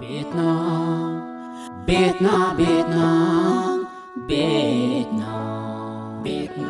ቤትና ቤትና ቤትና ቤትና ቤትና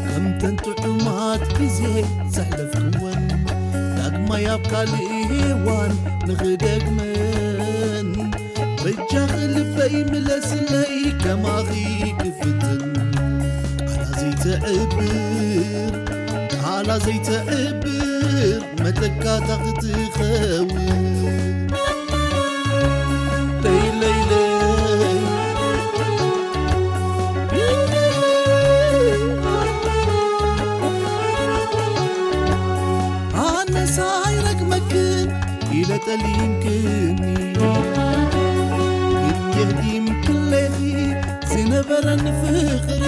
ከምተን ጥዑማት ግዜ ዘሕለፍክወን ዳግማይ ኣብ ካልእ ሄዋን ንኽደግመን በጃኺ ልበይ ምለስለይ ከማኺ ክፍትን ቃላ ዘይተዕብር ቃላ ዘይተዕብር መተካታ ክትኸውን ለይለይለይ ኣነሳ ኣይረግመክን ኢለ ጠሊምክኒ ግን የህዲም ክለኺ ዝነበረን ፍቕሪ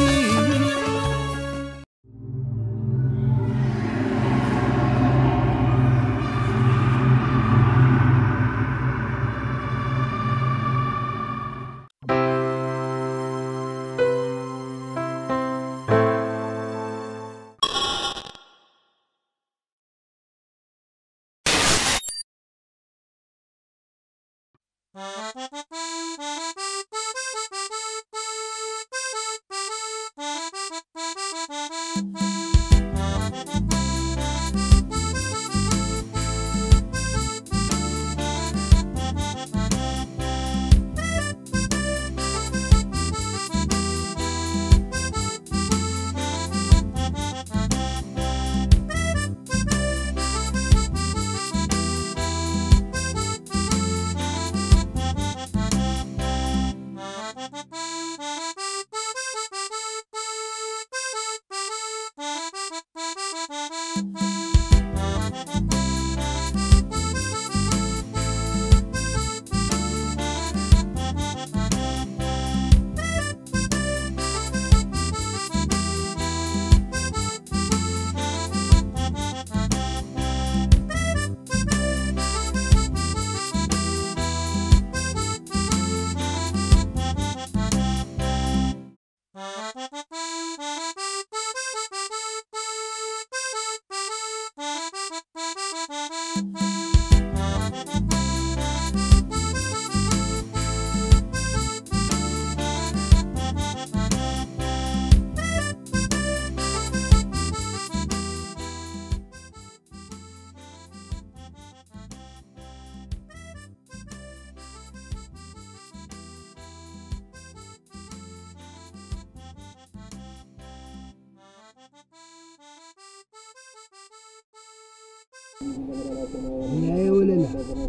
ወለላ እዞም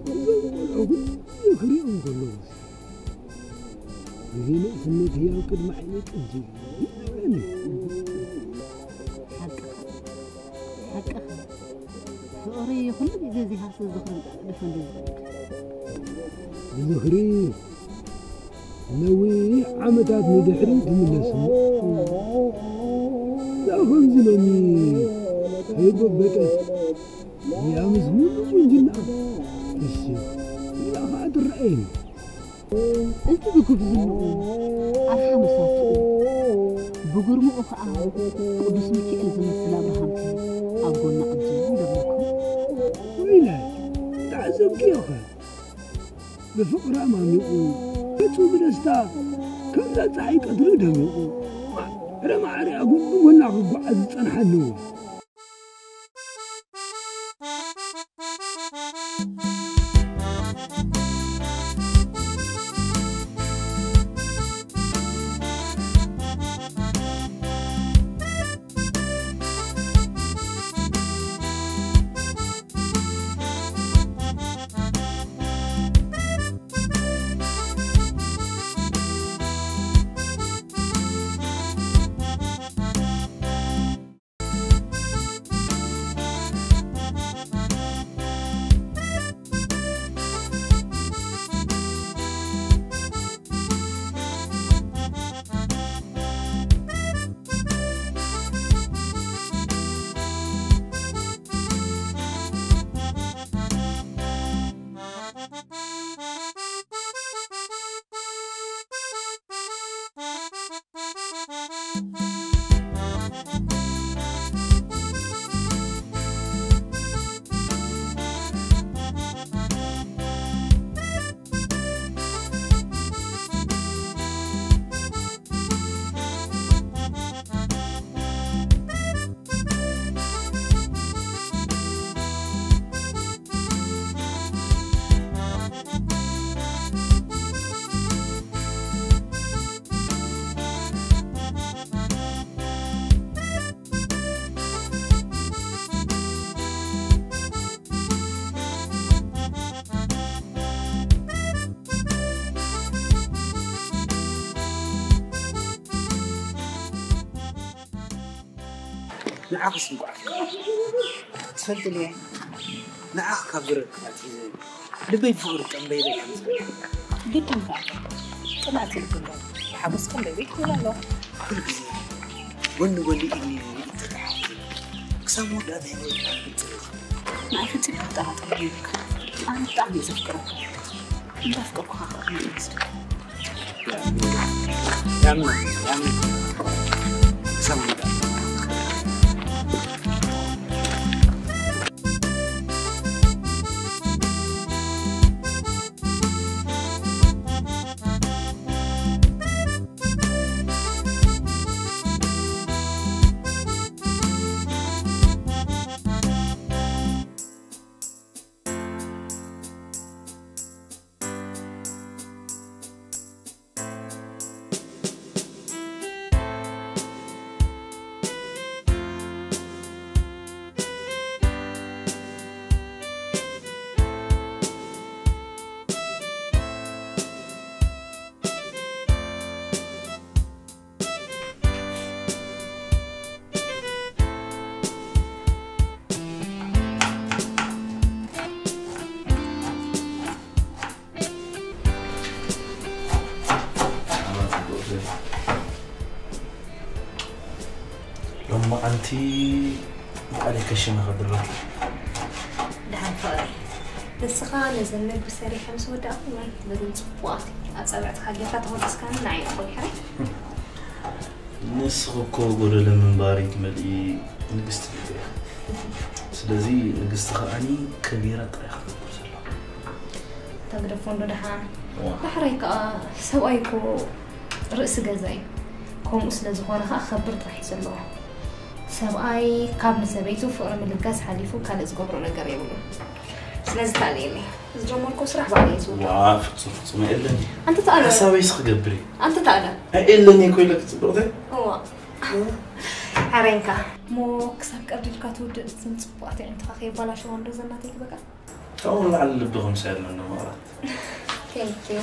ቆልዑ ኩሉ ክሪኦም ከለዉ እዚ ንእስነት ህያው ቅድሚ ዓይነይ ቅንጅ ይብለኒ። ሓቅኻ ሓቅኻ ፍቕሪ ኩሉ ግዜ ዘይሃስስ ዝኽርን ደፈንዲ ዝኽርን ብዝኽሪ ነዊሕ ዓመታት ንድሕሪት ይምለስ እሞ፣ ዳኣ ከምዚ ሎሚ ከይጎበጠት እያ ምስ ሙሉ ቁንጅናኣ ፍሽኽ ኢላ ኸዓ ትረኣየኒ። እቲ ብጉብዝንኡ ኣርሓ መሳፍኡ፣ ብግርምኡ ኸዓ ቅዱስ ሚካኤል ዝመስል ኣብርሃምከ ኣብ ጎና ቅንጅል እንደብለኩም። ወይለ፣ ተዓዘብክዮኸ? ብፍቕራ ማሚቑ፣ ገጹ ብደስታ ከምዛ ጸሓይ ቀትሪ ደሚቑ፣ ማዕረ ማዕሪኣ ጎኒ ጎና ክጓዓዝ ዝጸንሓ ኣለዎ። ንዓኽስ እንኳዕ ትፈልጥኒ እየ። ንዓኽ ካብ ዝረክብ ኣትሒዘ ልበይ ብፍቕሪ ጠምበይበይ ከም ዝብል። ግድን እምበር፣ ቅንዕቲ ልቢ እምበር፣ ብሓጎስ ከም በይበይ ትብል ኣለዋ። ኩሉ ግዜ ጎኒ ጎኒ ኢድ ንኢድ ተተሓሒዝና ክሳብ መወዳእታ ህይወትና ክንጽንሕ። ንዓይ ፈጺምካ ክትጠራጠረኒ የብልካ። ኣነ ብጣዕሚ እየ ዘፍቅረካ። እንዳፍቀርኩኻ ከዓ ክመልስ። ያምና፣ ያምና። ክሳብ መወዳእታ። ሎማዓንቲ ባዕለይ ከሽነ ከድርበኪ። ደሓን ፍቕረይ፣ ንስኻ ነዘን መግቢ ሰሪሐ ምስ ወዳእኩ እውን በዘን ጽቡቓት ኣጻብዕትኻ ጌርካ ተኾልኩስካኒ ንዓይ እኮ ድሕረይ። ንስኺ እኮ ጎደሎ ምንባር ኣይትመልኢ ንግስቲ ልበይ ኢኺ። ስለዚ ንግስቲ ከኣኒ ከቢራ ጥራይ ክትነብር ዘለዋ። እታ ግደፎ እንዶ ደሓን። እዋ። ዳሕራይ ከኣ ሰብኣይ እኮ ርእሲ ገዛ እዩ። ከምኡ ስለ ዝኾነ ከኣ ክኸብር ጥራሕ እዩ ዘለዎ። ሰብኣይ ካብ ንሰበይቱ ፍቕሪ ምልጋስ ሓሊፉ ካልእ ዝገብሮ ነገር የብሉን። ስለዚ ተኣልየኒ። ዝጀመርኩ ስራሕ ባዕለይ እየ ዝውዳእ። ዋ፣ ፍጹም፣ ፍጹም፣ ኣየለኒ። ኣንተ ተኣለ። ሓሳበይ ስኽገብር እየ። ኣንተ ተኣለ። ኣየለኒ እኮ ኢለኪ ጽብቕተይ። እዋ። ሓረንካ። እሞ ክሳብ ቀርዲድካ ትውድእ ዝን ጽቡቓት ኣዒንትኻ ከየባላሸዋ እንዶ ዘናተይ ትበቃ። ካብኡ ንላዕሊ ልቢ ከምስኣልና እንዶ መቕረት። Thank you።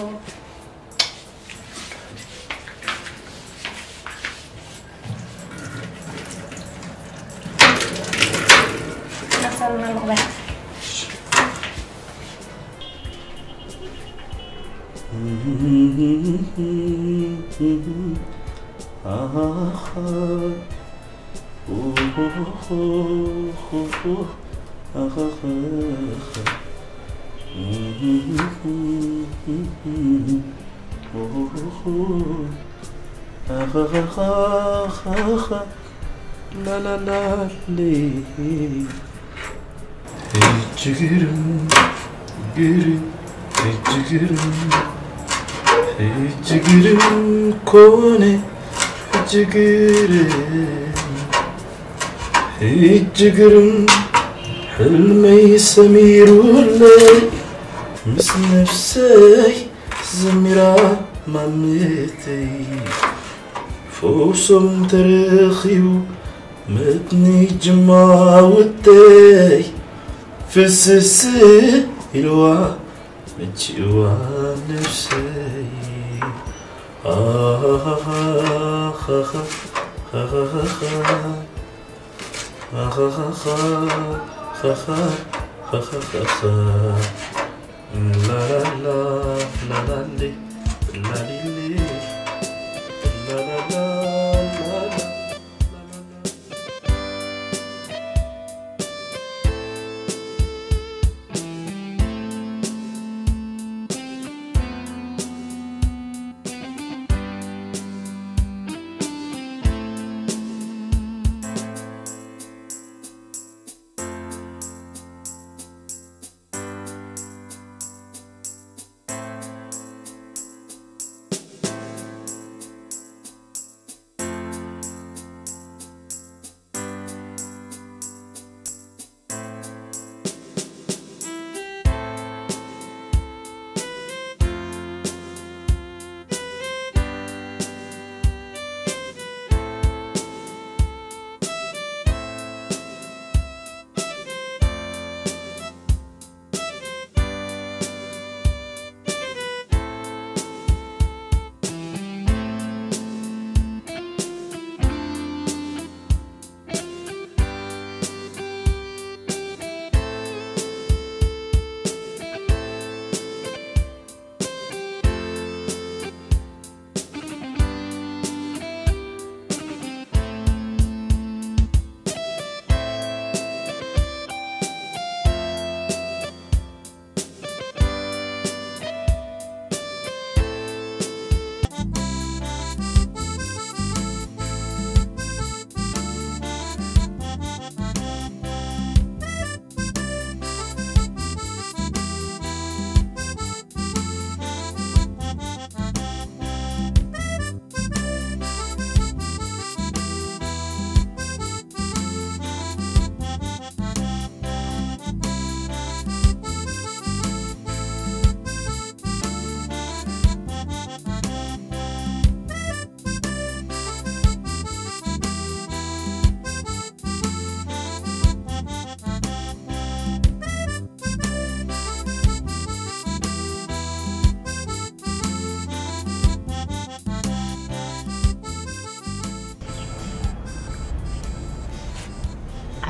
ላላላሌ። ሕጂ ግርም፣ ግርም፣ ሕጂ ግርም፣ ሕጂ ግርም ኮነ፣ ሕጂ ግርም፣ ሕጂ ግርም፣ ሕልመይ ሰሚሩለይ፣ ምስ ነፍሰይ ዘሚራ ማምተይ፣ ፈውሶም ተረኺቡ መትኒ ጅማውተይ፣ ፍስስ ኢልዋ መቺእዋ ነፍሰይ።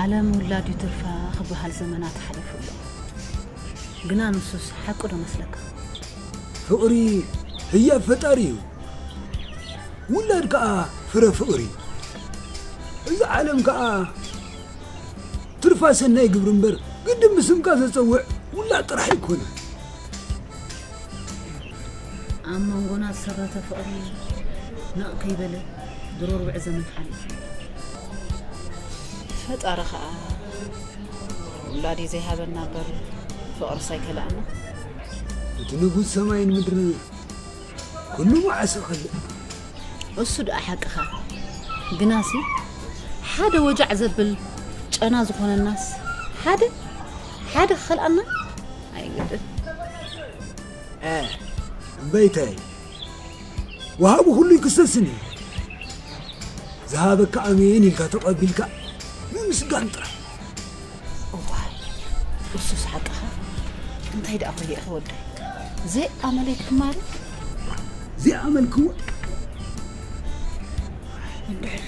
ዓለም ውላድ እዩ ትርፋ ክበሃል ዘመናት ሓሊፉ ኣሎ። ግና ንሱስ ሓቂ ዶ መስለካ? ፍቕሪ ህያብ ፈጣሪ እዩ። ውላድ ከኣ ፍረ ፍቕሪ። እዚ ዓለም ከኣ ትርፋ ሰናይ ግብሪ እምበር፣ ግድን ብስምካ ዘጸውዕ ውላድ ጥራሕ ኣይኮነን። ኣብ መንጎና ዝሰረተ ፍቕሪ ነቕ ከይበለ ድሮ ርብዒ ዘመን ሓሊፉ። ፈጣሪ ኸኣ ውላድ እዩ ዘይሃበና እምበር፣ ፍቕርስ ኣይከልኣና። እቲ ንጉስ ሰማይን ምድርን ኩሉ መዓስ ይኸልእ። እሱ ደኣ ሓቅኻ። ግናሲ ሓደ ወጃዕ ዘብል ጨና ዝኾነናስ ሓደ፣ ሓደ ክኸልኣና ኣይግድን። እ፣ እምበይተይ፣ ወሃቢ ኩሉ ይክሰስን እዩ። ዝሃበካ ኣሜን ኢልካ ተቐቢልካ ምምስጋን ጥራሕ። እዋይ፣ እሱስ ሓቅኻ። እንታይ ደኣ ኮይነ ኢኸ ወደይ? ዘይኣመለይ ክማሪ? ዘይኣመልክዎ? እንድሕር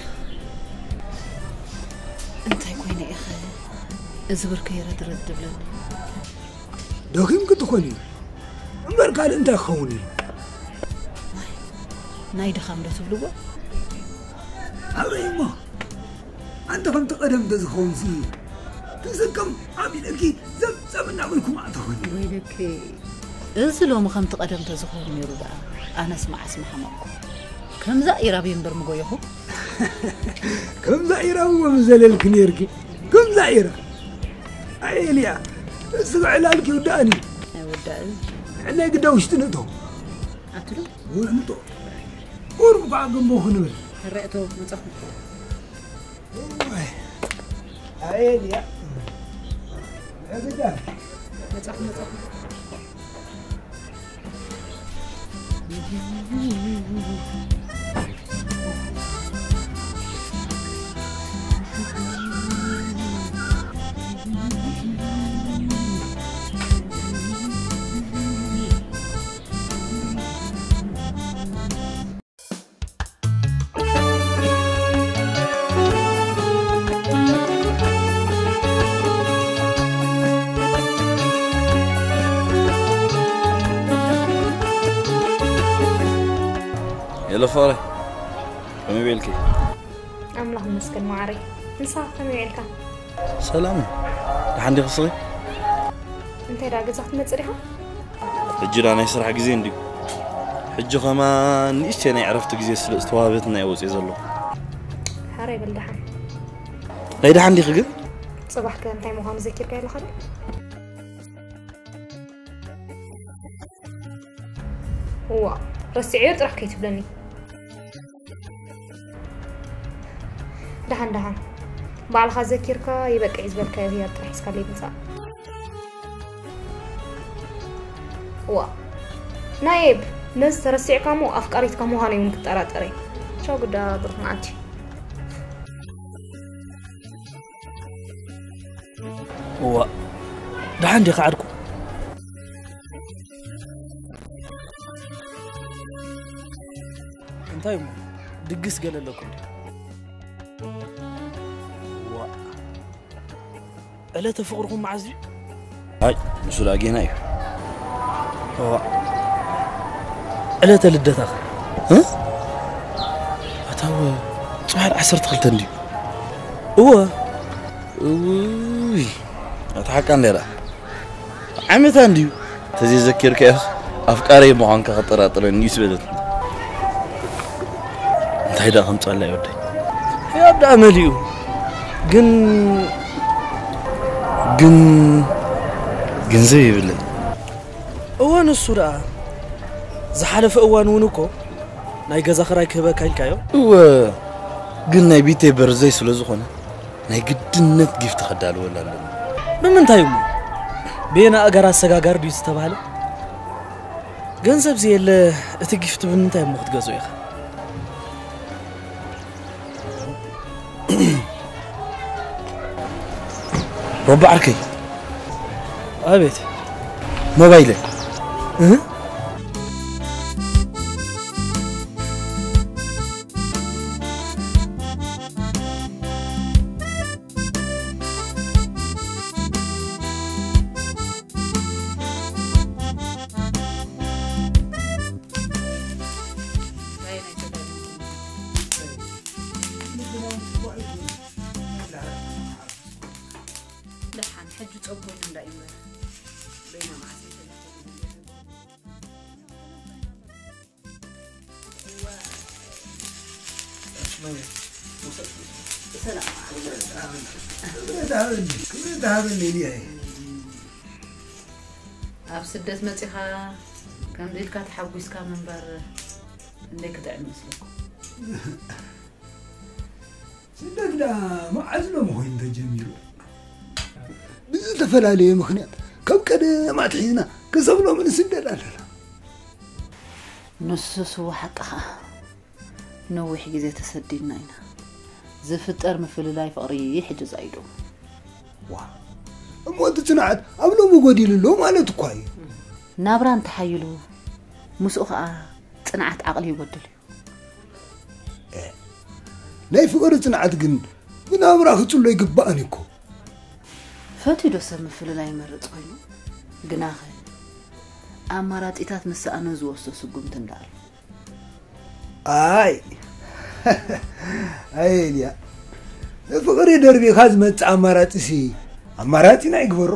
እንታይ ኮይነ ኢኸ እዚ ብርከይ ረድረድ ድብለኒ? ደኺምኪ ትኾኒ እምበር ካልእ እንታይ ክኸውን እዩ? ናይ ድኻም ዶ ትብልዎ? ኣብረይ እሞ፣ ኣንተ ከምቲ ቀደም ተዝኸውን ሲ፣ ትስከም ኣቢለኪ ዘብዘብ እናበልኩ ማዕተ ኾኒ። ወይለኪ፣ እዚ ሎሚ ከምቲ ቀደም ተዝኸውን ነይሩ ደኣ፣ ኣነስ መዓስ ምሓመቕኩ። ከምዛ ኢራብ እየ እምበር ምጎየኹ። ከምዛ ኢራብ እሞ ምዘለልኪ ነይርኪ። ከምዛ ኢራብ። ኣይ ኤልያ፣ እስኺ ዕላልኪ ይውዳእኒ። ኣይውዳእን። ንሕና ግዳ ውሽጢ ንእቶ። ኣትሉ? ውዕምጦ። ቁሩብ ከዓ ገንቦ ክንብል። ሕራይ እቶ፣ መጻኹ። እዋይ። ኣየ ድያ። እግዳ። መጻኹ፣ መጻኹ። የለ ፍቕረይ፣ ከመይ ውዒልኪ? ኣምላኽ ይመስገን መዓረይ። ንስኻ ከመይ ውዒልካ? ሰላም። ደሓን ዲኺ እስኺ? እንታይ ደኣ ገዛ ክትመጽእ ዲኻ? ሕጂ ደኣ ናይ ስራሕ ግዜ እንድዩ። ሕጂ ከማን ንእሽተይ ናይ ዕረፍቲ ግዜ ስለ ዝተዋህበትና እየ ወጺኤ ዘለኹ። ሕራይ በል ደሓን። ናይ ደሓን ዲኺ ግን? ጽባሕ ከ እንታይ ምዃኑ ዘኪርካዮ ኣለኻ ዶ? እዋ፣ ረሲዐዮ ጥራሕ ከይትብለኒ። ደሓን ደሓን። ባዕልኻ ዘኪርካ ይበቅዕ ዝበልካዮ ህያብ ጥራሕ ሒዝካለይ ምጻእ። እዋ፣ ናይ ኤብ፣ ነዚ ተረሲዕካ እሞ ኣፍቃሪትካ ምዃነይ እውን ክጠራጠር እየ። ቻው ግዳ ብሩኽ መዓልቲ። እዋ፣ ደሓን ዲኻ ዓድኩ? እንታይ እሞ፣ ድግስ ገለ ኣለኩም ድዩ? እዋ፣ ዕለተ ፍቕርኹም መዓዝ ድዩ? ኣይ፣ ንሱ ደኣ ጌና እዩ። እዋ፣ ዕለተ ልደታኸ? እ? ኣታ እወ፣ ጽባሕ ዓሰርተ ክልተ እንድዩ። እወ። እውይ፣ ኣታ ሓቃ እንድያ ደኣ። ዓመታ እንድዩ። ተዘይዘኪርካዮስ ኣፍቃረይ ምዃንካ ከጠራጥረኒ እዩ ዝበለትኒ። እንታይ ደኣ ከምጻላ እዩ ወደይ? ህያብ ደኣ መሊኡ። ግን፣ ግን፣ ገንዘብ የብለይ። እወ፣ ንሱ ደኣ ዝሓለፈ እዋን እውን እኮ ናይ ገዛ ክራይ ክህበካ ኢልካዮ? እወ፣ ግን ናይ ቢተይ በርዘይ ስለ ዝኾነ ናይ ግድነት ጊፍት ከዳልወላ ኣለኒ። ብምንታይ እሞ? ቤና ኣገር ኣሰጋጋሪ ድዩ ዝተባህለ? ገንዘብ ዘየለ እቲ ጊፍት ብምንታይ እሞ ክትገዝኦ ኢኻ? ሮባ ዓርከይ። ኣቤት። ሞባይለይ። እህ? ጠቦት እንዳይበር በይና መዓስ ይፈልጥ። ሰላም። ክብረት ሃበኒ፣ ክብረት ሃበኒ እልያ። ኣብ ስደት መጺኻ ከምዚ ኢልካ ተሓጒስካ ምንባር እንዴ ክጥዕም ይመስለኩም? ስደት ደኣ መዓዝ ሎም ኮይኑ ተጀሚሩ? ብዝተፈላለየ ምኽንያት ካብ ቀደም ኣትሒዝና ክሳብ ሎሚ ንስደድ ኣለና። ንሱስ እወ ሓቅኻ። ነዊሕ ግዜ ተሰዲድና ኢና። ዝፍጠር ምፍልላይ ፍቕሪ ሕጂ ዛይዱ። ዋ፣ እሞ እቲ ጽንዓት ኣብ ሎሚ ጎዲሉ ኣሎ ማለት እኳ እዩ። ናብራ እንተሓይሉ ምስኡ ኸኣ ጽንዓት ዓቕሊ ይጎድል እዩ። እ፣ ናይ ፍቕሪ ጽንዓት ግን ብናብራ ክጽሎ ይግባእን እኮ። ፈትዩ ዶ ሰብ ምፍልላይ ይመርጽ ኮይኑ? ግናኸ ኣማራጺታት ምስ ሰኣነ ዝወስዶ ስጉምቲ እንዳኣሎ። ኣይ፣ ኣይ ኤልያ፣ ንፍቕሪ ደርቢኻ ዝመጽእ ኣማራጺሲ ኣማራጺና ይግበሮ።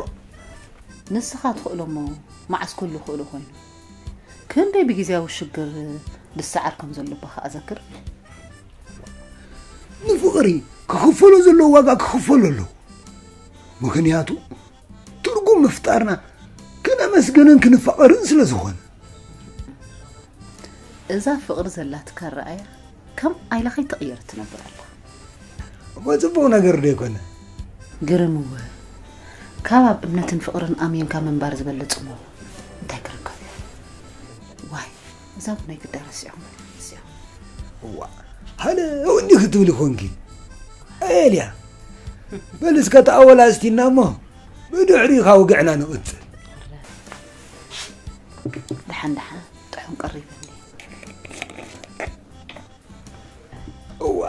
ንስኻ ትኽእሎ እሞ መዓስ ኩሉ ክእሎ ኮይኑ? ክንደይ ብግዝያዊ ሽግር ዝሰዓር ከም ዘሎ እባ ከኣ ዘክር። ንፍቕሪ ክኽፈሎ ዘለዎ ዋጋ ክኽፈሎ ኣለዎ። ምኽንያቱ ትርጉም ምፍጣርና ክነመስግንን ክንፋቐርን ስለ ዝኾነ። እዛ ፍቕሪ ዘላትካ ኣረኣእያ ከም ኣይላ ከይትቕየር ትነብር ኣላ። እሞ ጽቡቕ ነገር ዶ ይኮነ? ግርም እወ። ካብ ኣብ እምነትን ፍቕርን ኣሚንካ ምንባር ዝበልጽ እሞ እንታይ ክርከብ እዩ? ዋይ፣ እዛ ቡነይ ግዳ ረሲዖም፣ ረሲዖም። እዋ፣ ሃለ እውን ዲኺ ትብሊ ኮንኪ? ኤልያ፣ በል እስከ ተኣወላ እስቲና እሞ ብድሕሪኻ ውግዕና ንቕጽል። ደሓን ደሓን፣ ጥዑም ቀሪበኒ። እዋ።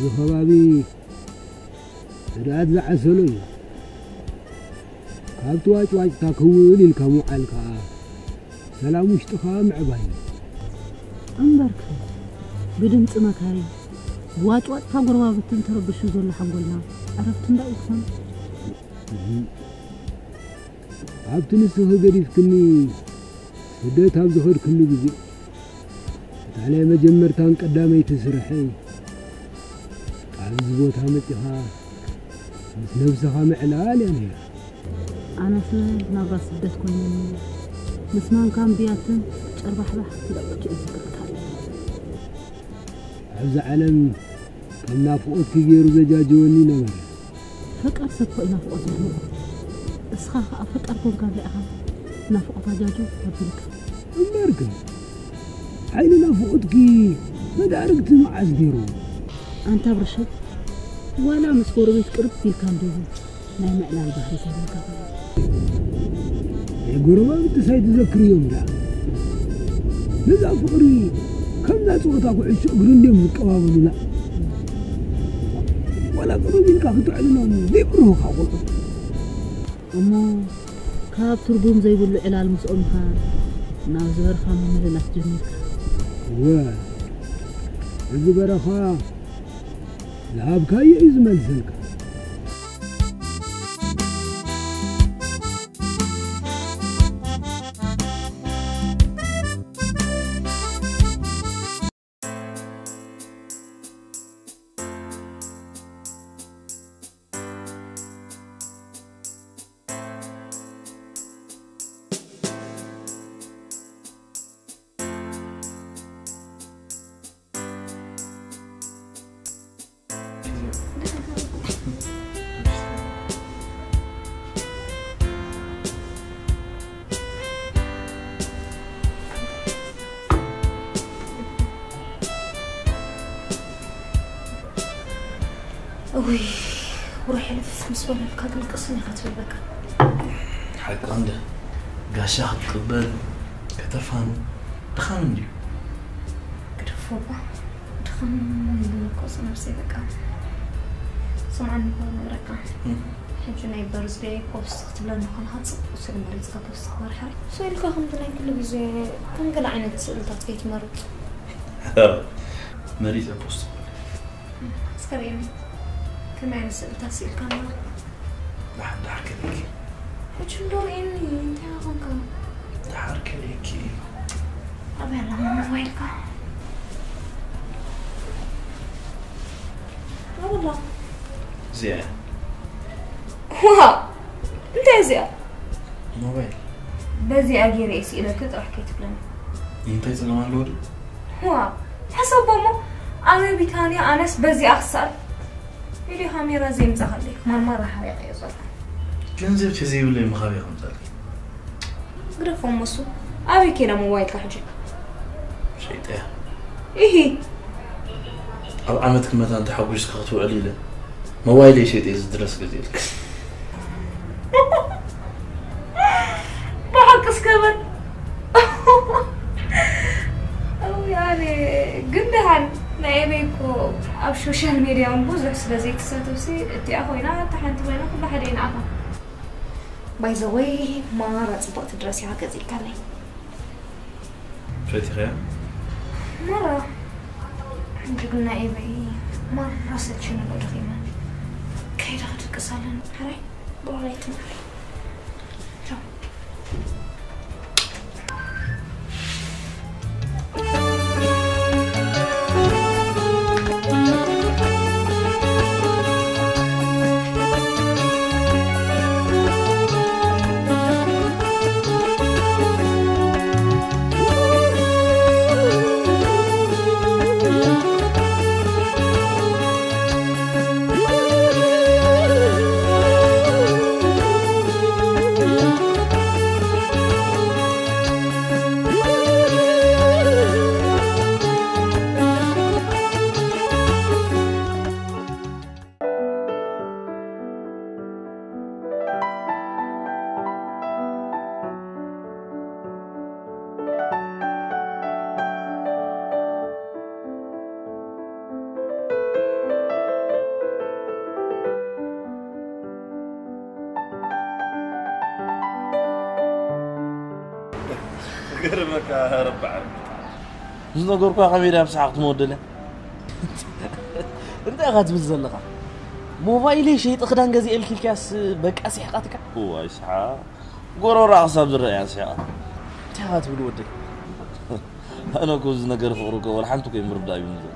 እዚ ከባቢ ህድኣት ዝዓሰሎ እዩ። ካብቲ ዋጭዋጭታ ክውል ኢልካ ምውዓል ከኣ ሰላም ውሽጥኻ ምዕባይ እዩ። እምበርከ ብድምፂ መካይን ብዋጭዋጭታ ጎረባብትን ተረብሹ ዘሎ ሓንጎልና ዕረፍቲ እንዳዩ ዝኾን። እህ። ኣብቲ ንስኺ ገዲፍክኒ ስደት ኣብ ዝኸድክሉ ግዜ እታ ናይ መጀመርታን ቀዳመይቲ ስርሐይ ኣብዚ ቦታ መጺኻ ምስ ነብስኻ ምዕላል እያ ነይራ። ኣነስ ናብራ ስደት ኮይኑኒ ምስ ማንካን ብያትን ጨርባሕባሕ እንዳበልኩ እየ ዝዝክረካ ኣለኹ። ኣብዚ ዓለም ከም ናፍቖትኪ ገይሩ ዘጃጀወኒ ነበረ። ፈቃር ሰብ እኮ እዩ ናፍቖት ዝህልዎ። እስኻ ኸኣ ፈቃር ኮንካ እንታይ ኢኻ ናፍቖት ኣጃጆ ኣቢልካ። እምበርከ ሓይሊ ናፍቖትኪ መዳርግቲ መዓስ ነይሩ? ኣንታ ብርሸት፣ ዋላ ምስ ጎረቤት ቅርብ ኢልካ እንዲዩ ናይ ምዕላል ባህሪ ዘለካ ኾይኑ። ናይ ጎረባብትስ ኣይትዘክርዮም ደኣ። ነዛ ፍቕሪ ከምዛ ጸወታ ኩዕሾ እግሪ እንድዮም ዝቀባበሉላ። ዋላ ቅርብ ኢልካ ክትዕልሎም ዘይብርሁኻ ቆልዑ። እሞ ካብ ትርጉም ዘይብሉ ዕላል ምስኦም ኢኻ ናብ ዝበረኻ ምምልላስ ጀሚርካ። እወ፣ እዚ በረኻ ዝሃብካዮ እዩ ዝመልሰልካ። እውይ፣ ውርሒ ሕልፍ ምስ በለልካ ግን ቅስን ኢኻ ትብል በቃ። ሓቂ እንደ ጋሻ ክትቅበል ከተፋኑ ድኻም እንድዩ። ግደፎ እባ፣ ድኻም ይብል እኮ ነብሰይ በቃ። ስምዓኒ እኮ ነግረካ። እም። ሕጂ ናይ በርዝደይ ፖስት ክትብለኒ ኮንካ ጽቡቕ ስእሊ መሪጽካ ፖስት ክበርሓል። ስእልካ ከምቲ ናይ ኩሉ ግዜ ከም ገለ ዓይነት ስእልታት ከይትመርጽ። መሪጸ ፖስት ክብል። እስከ ርእየኒ። ከመይ ዓይነት ስእልታት ስኢልካ ኣለኻ? ደሓር፣ ደሓር ከርእየኪ። ሕጂ እንዶ ርእየኒ፣ እንታይ ኮንካ? ደሓር ከርእየኪ። ኣበይ ኣላ ሞባይልካ? ኣበላ። እዚኣ እያ። ዋ! እንታይ እዚኣ? ሞባይል። በዚኣ ገይረ እየ ስኢለኪ ጥራሕ ከይትብለኒ። እንታይ ጸገም ኣለዎ ድዩ? ዋ! ሕሰቦ እሞ፣ ኣነ ቢታንያ፣ ኣነስ በዚኣ ክሰኣል። ቪድዮ ካሜራ ዘይምጻኻለይ፣ ማርማራ ሓሪቐዮ ዘሎ። ገንዘብ ተዘይብለይ ምኻበይ ከምጻልኪ? ግደፎ እሞ እሱ። ኣበይ ኬዳ ሞባይልካ ሕጂ? ሸይጠያ። ኢሂ። ኣብ ዓመት ክመታን ተሓጒስካ ክትውዕል ኢለ ሞባይለይ ሸይጠ እዚ ድረስ ገዚኤልኪ። ብሓቂ እስከ በል። እውይ ኣነ ግን ደሓን ናይ ኤበይ እኮ ኣብ ሶሻል ሜድያ እውን ብዙሕ ስለ ዘይትሳተፍሲ እቲኣ ኮይና እታ ሓንቲ ኮይና ኩሉ ሓደ እዩ ንዓኻ። ባይ ዘ ወይ ማራ ጽብቕቲ ድረስ ኢኻ ገዚእካለይ። ፈቲኸያ? ማራ ሕጂ ግን ናይ ኤበይ ማራ ሰልችኒ እኮ ደኺመ። ከይደ ክድቅስ ኣለኒ። ሕራይ ብሩኽ ለይቲ ማዕረይ። ቻው። ገርመካ ረባዕ ዝነገርኳ ከመይ ድያ ብሰሓቕ ትመወደለ? እንታይ ኢኻ ትብል ዘለኻ? ሞባይለይ ሸይጢ ክዳን ገዚኤልኪ ኢልካስ በቃ ስሒቓትካ? እዋይ ስሓቕ። ጎረራ ክሳብ ዝረኣያ ስሒቓ። እንታይ ኢኻ ትብል ወደይ? ኣነ እኮ እዚ ነገር ፍቕሪ እኮ ወላ ሓንቲ እኮ ምርዳእ እዩ ዘሎ።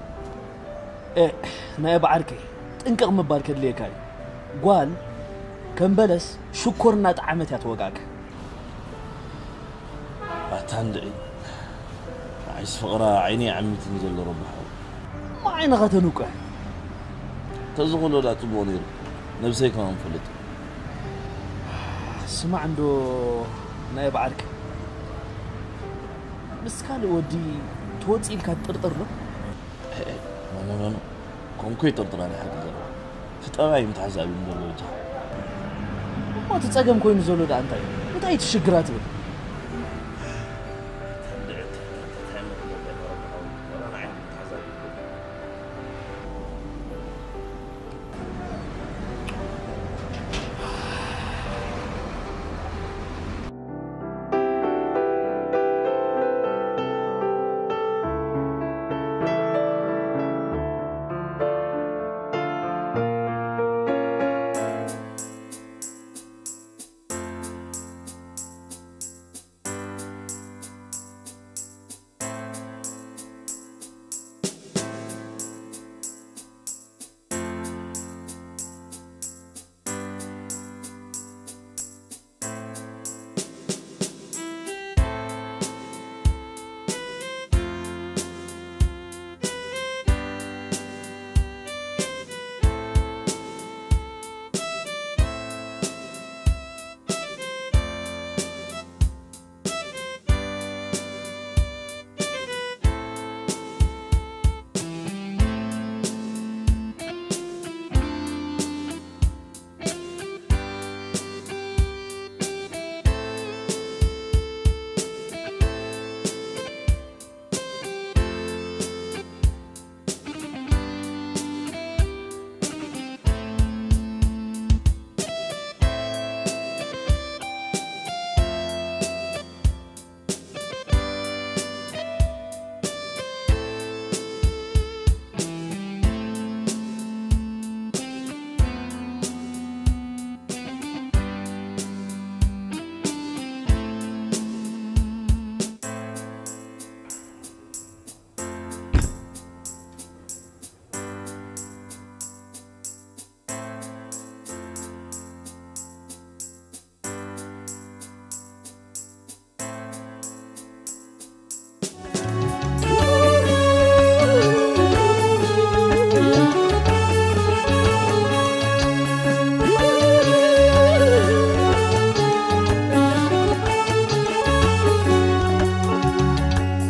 ኤ፣ ናይ በዓርከይ ጥንቅቕ ምባል ከድልየካ እዩ። ጓል ከም በለስ ሽኮር እናጠዓመት እያ ትወጋእካ። ኣታ እንድዒ። ንዓይስ ፍቕራ ዓይነይ ዓሚትኒ ዘሎ ረቢ ሓው። እሞ ዓይንኻ ተንቁሕ። ተዝኽእሎ ደኣ ጽቡቕ ነይሩ። ነብሰይ ከማን ፈልጥ። ስማዕ እንዶ ናይ በዓልካ። ምስ ካልእ ወዲ ትወጽእ ኢልካ ትጥርጥር ዶ? ኤ፣ ኖ፣ ኖ፣ ኖ፣ ኖ። ኮንኮ ይጥርጥር ኣነ ሓቂ ገርባ። ፍጠባ እዩ ምትሓዝ ኣብዩ ዘሎ ወጃ። እሞ እቲ ጸገም ኮይኑ ዘሎ ደኣ እንታይ እዩ? እንታይ እዩ እቲ ሽግራ ትብል?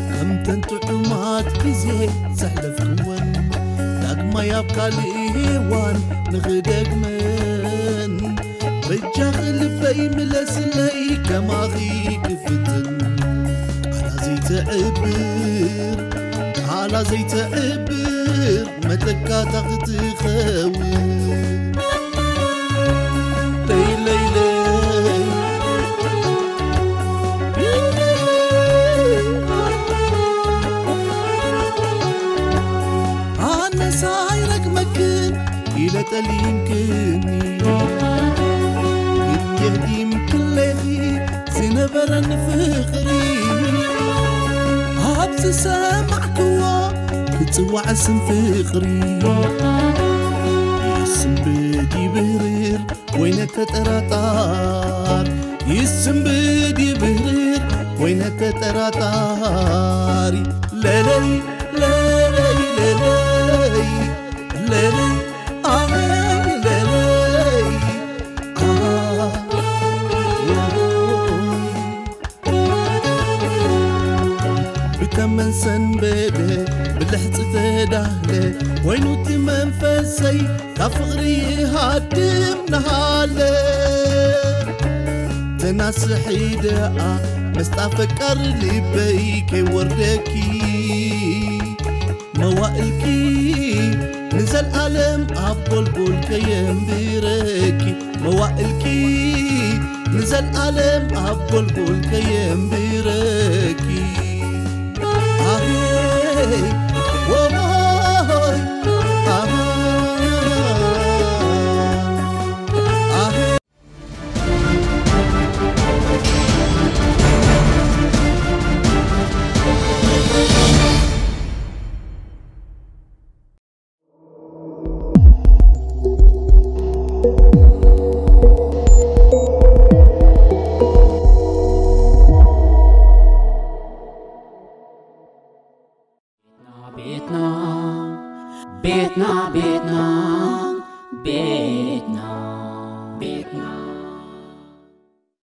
ከምተን ጥዑማት ግዜ ዘሕለፍክወን፣ ዳግማይ ኣብ ካልእ ሄዋን ንኽደግመን። በጃኺ ልበይ ምለስለይ፣ ከማኺ ክፍትን። ቃላ ዘይተዕብር፣ ቃላ ዘይተዕብር፣ መተካእታ ክትኸውን። ለይ ለይ ለይ። ኣነስ ኣይረግመክን ኢለ ጠሊምክኒ። ግን የዲምክለኺ ዝነበረን ፍቕሪ፣ ኣብ ዝሰማዕክዎ ክጽዋዕ ስም ፍቕሪ። ይስንብድ ይብህርር ወይ ነተጠራጣር፣ ይስንብድ ይብህርር ወይ ነተጠራጣሪ። ለለይ ለለይ ለለይ ለለይ ኣነይ ለለይ። ብተመን ሰንበደ ብልሕፂ ተዳህለ፣ ኮይኑ እቲ መንፈሰይ ካብ ፍቕሪ ይሃድም ናሃለ። ተናስሒ ደኣ መስጣ ፈቃር ልበይ ከይወርደኪ፣ መዋእልኪ ንዘልኣለም ኣብ ጎልጎል ከየንብረኪ፣ መዋእልኪ ንዘልኣለም ኣብ ጎልጎል ከየንብረኪ። ኣሄይ፣ ወሆይ፣ ኣሃ፣ ኣሄይ። ቤትና ቤትና ቤትና ቤትና ቤትና